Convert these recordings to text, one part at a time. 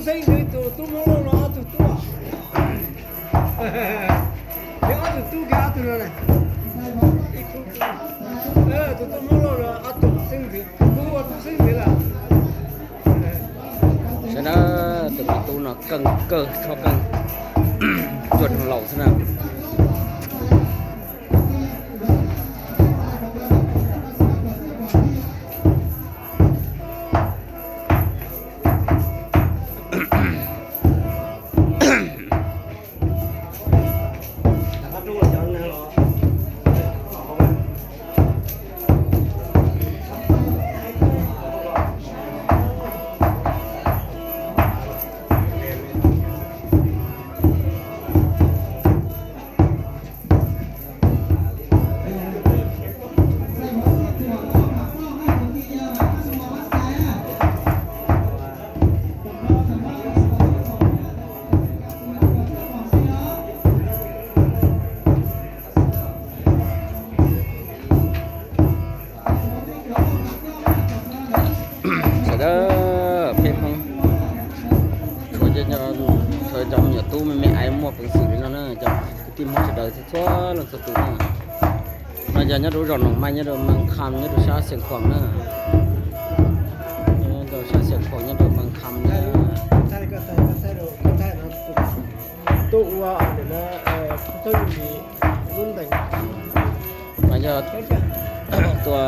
Xeeb ntxwv tus tub Hmoob Lauj no ob tug tub. Yog ob tug tub kiag ob tug no na. Tus tub Hmoob Lauj no ob tug xeeb ntxwv, kuv ua tus xeeb ntxwv lawm. Saib na, tus me tub no keej kawg, tshuab keej, cuag neeg laus xwb na. Sawv daws, peb Hmoob, tshuav cov me nyuam tub me me aiv muaj peev xwm li no na, cov kwv tij Hmoob sawv daws txhua leej txhua tus na. No yog nyob rau zos Noom Maij nyob rau Moos Kham nyob rau sab Xeev Khuam na. Nyob rau sab Xeev Khuam nyob rau Moos Kham na. Tuaj ua lub ntees. No yog tua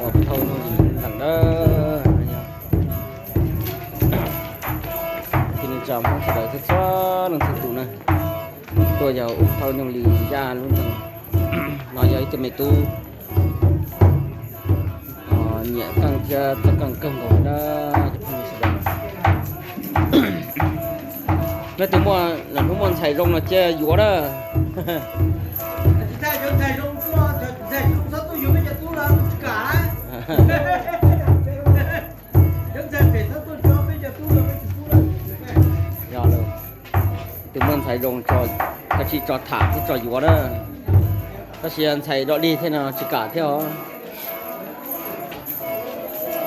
ua phau nyooj lis ntees dawb no yog. Cia li tso Hmoob sawv daws txhua leej txhua tus na. Tuaj yog ua phau nyooj lis yaj lub ntees. No yog ib tug me tub nyiam keej thiab txawj keej kawg nkaus na cov phooj ywg sawv daws. Leej twg muaj, leej twg muaj ntxhais zoo no cia yuav na. Yog lawm, tus muaj ntxhais zoo, koj cia tso tham thiab tso yuav na. Tab sis yog ntxhais dog dig thiab no tsis kam thiab os.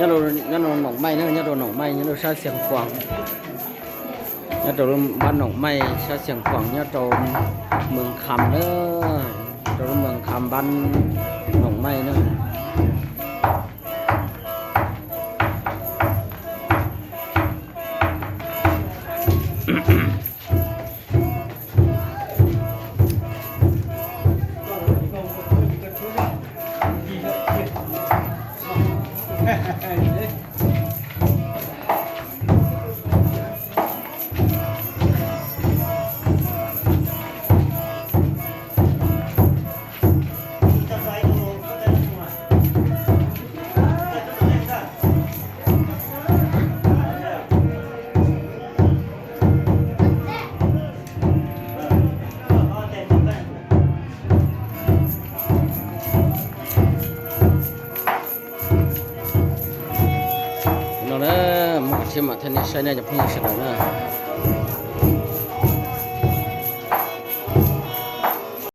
Nyob rau Noom Maij na, nyob rau Noom Maij nyob rau sab Xeev Khuam, nyob rau lub npab Noom Maij sab Xeev Khuam nyob rau Moos Kham na, rau lub Moos Kham npab Noom Maij na. No na, muab qhov tshiab mam thiaj nej saib nej cov phooj ywg sawv daws na.